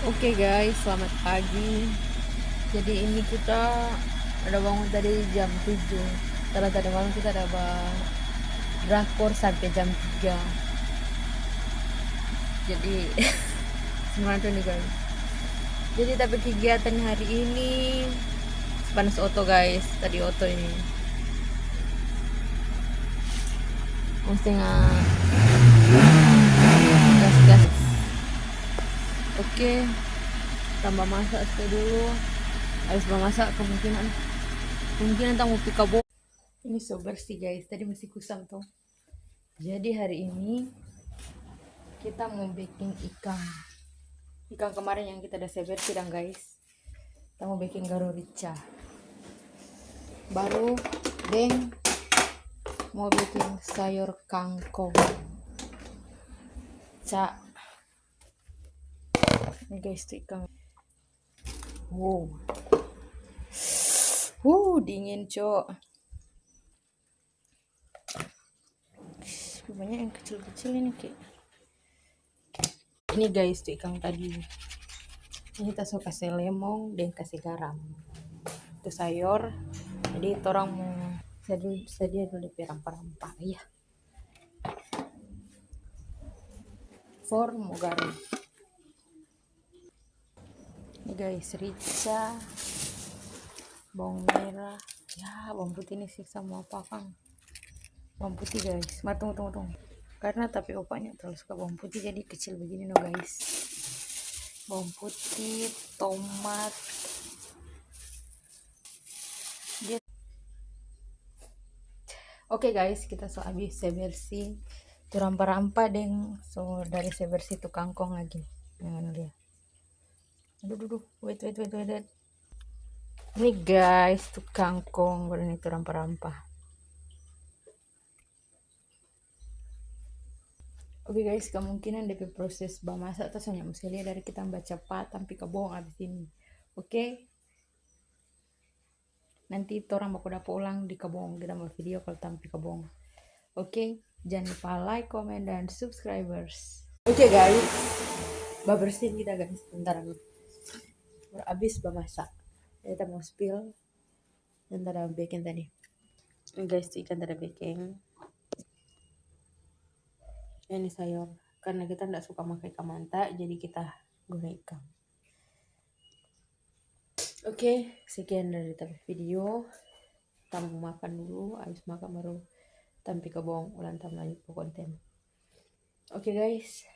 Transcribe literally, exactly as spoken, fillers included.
Oke guys, selamat pagi. Jadi ini kita ada bangun tadi jam tujuh. Karena tadi malam kita ada ba-, drakor sampai jam tiga. Jadi semangat nih guys. Jadi tapi kegiatan hari ini panas oto guys, tadi oto ini. Mesti nga gas-gas. Oke, tambah masak saja dulu. Habis memasak kemungkinan, kemungkinan tamu pika bo. Ini so bersih guys, tadi masih kusam tuh. Jadi hari ini kita mau bikin ikang. Ikang kemarin yang kita udah bersih dang guys. Kita mau bikin garu rica. Baru deng mau bikin sayur kangkong. Ca. Ini guys, tu ikang. Wow. Uh, dingin, cok. Banyak yang kecil-kecil ini, Ki. Ini guys, tu ikang tadi. Ini kita so kase lemong deng kase garam. Tu sayor. Jadi torang mo sadia, sadia dulu depe rampa-rampa, ya. For mo garam. Ini guys, rica, bawang merah. Ya, bawang putih ini siksa mo apa akang. Bawang putih guys, mar tunggu, tunggu, tunggu. Karena tapi opanya terlalu suka bawang putih, jadi kecil begini no guys. Bawang putih, tomat. Dia... Oke guys, kita so abis se bersih tu rampa-rampa deng so dari se bersih tu kangkong lagi. Jangan lihat. Aduh, duh, duh. Wait, wait, wait, wait, wait. Ini guys, tu kangkong, baru ini tu rampa-rampa. Oke guys, kemungkinan depe proses bamasak tu soalnya musti lia dari kita baca pa tampi kabong abis ini. Oke? Nanti torang baku dapa ulang di kabong, kita mo video kalau tampi kabong. Oke, jangan lupa like, komen, dan subscribers. Oke guys, babersih kita guys, bentar. Baru abis bamasak. Kita mo spill yang tadi biking tadi. Ini guys, tu ikan tadi biking. Ini sayur. Karena kita ndak suka makai ikan manta, jadi kita goreng ikan. Oke, sekian dari tapi video. Tamu makan dulu, abis makan baru tampi kabong ulang tamu lanjut po konten. Oke guys,